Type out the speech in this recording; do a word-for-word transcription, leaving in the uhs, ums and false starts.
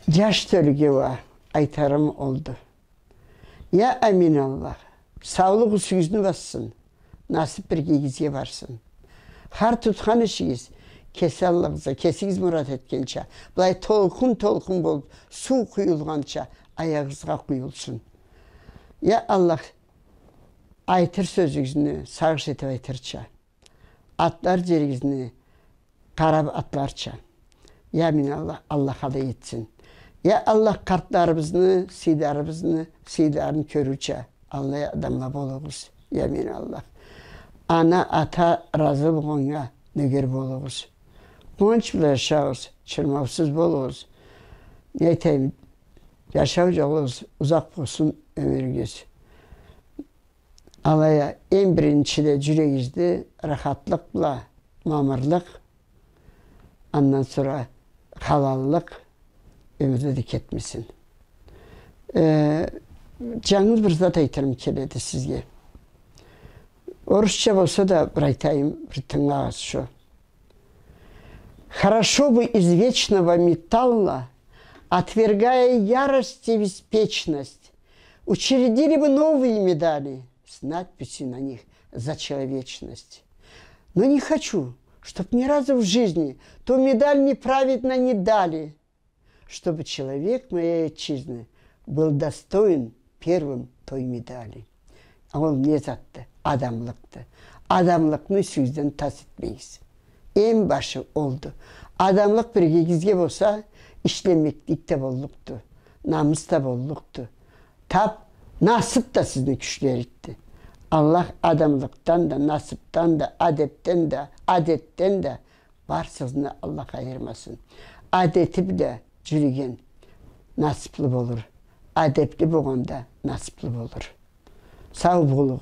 Джаш тёлюге уа айтарым олду. Я Амин Аллах, саулукъ юсюгюзню бассын, насып биргегизге барсын. Хар тутхан ишигиз кеси аллыгъызгъа, кесигиз мурат этгенча, былай толкъун-толкъун болуп, суу къуюлгъанча, аягъыгъызгъа къуюлсун. Я Аллах, айтыр сёзюгюзню сагъыш этип айтырча, атлар джеригизни къарап атларча. Я Амин Аллах, Аллах алай этсин. Я Аллах, къартларыбызны, сыйларыбызны, сыйларын кёрюрча, аллай адамла болугъуз. Я Амин Аллах. Ана, ата разы болгъаннга нёгер болугъуз. Къууанч бла джашагъыз, чырмаусуз болугъуз. Не айтайым, джашау джолугъуз узакъ болсун, ёмюрюгюз. Алай а, эм биринчиде джюрегигизде рахатлыкъ бла мамырлыкъ, андан сора халаллыкъ ёмюрде да кетмесин. Э, джангыз бир зат айтырым келеди сизге. Орусча болса да бир айтайым, бир тынгылагъыз шо. Хорошо бы из вечного металла, отвергая ярость и беспечность, учредили бы новые медали с надписью на них «За человечность». Но не хочу, чтоб ни разу в жизни ту медаль неправедно не дали, чтобы человек моей отчизны был достоин первым той медали. Ол не затды? Адамлыкъды. Адамлыкъны юсюгюзден тас этмегиз. Эм башы олду. Адамлыкъ биргегизге болса, ишлемеклик да боллукъду, намыс да боллукъду. Тап насып да сизни кючлерикди. Аллах адамлыкъдан да, насыпдан да, адепден да, адетден да барсыгъызны Аллах айырмасын. Адети бла джюрюген насыплы болур. Адепли болгъан да насыплы болур. Сау болугъуз.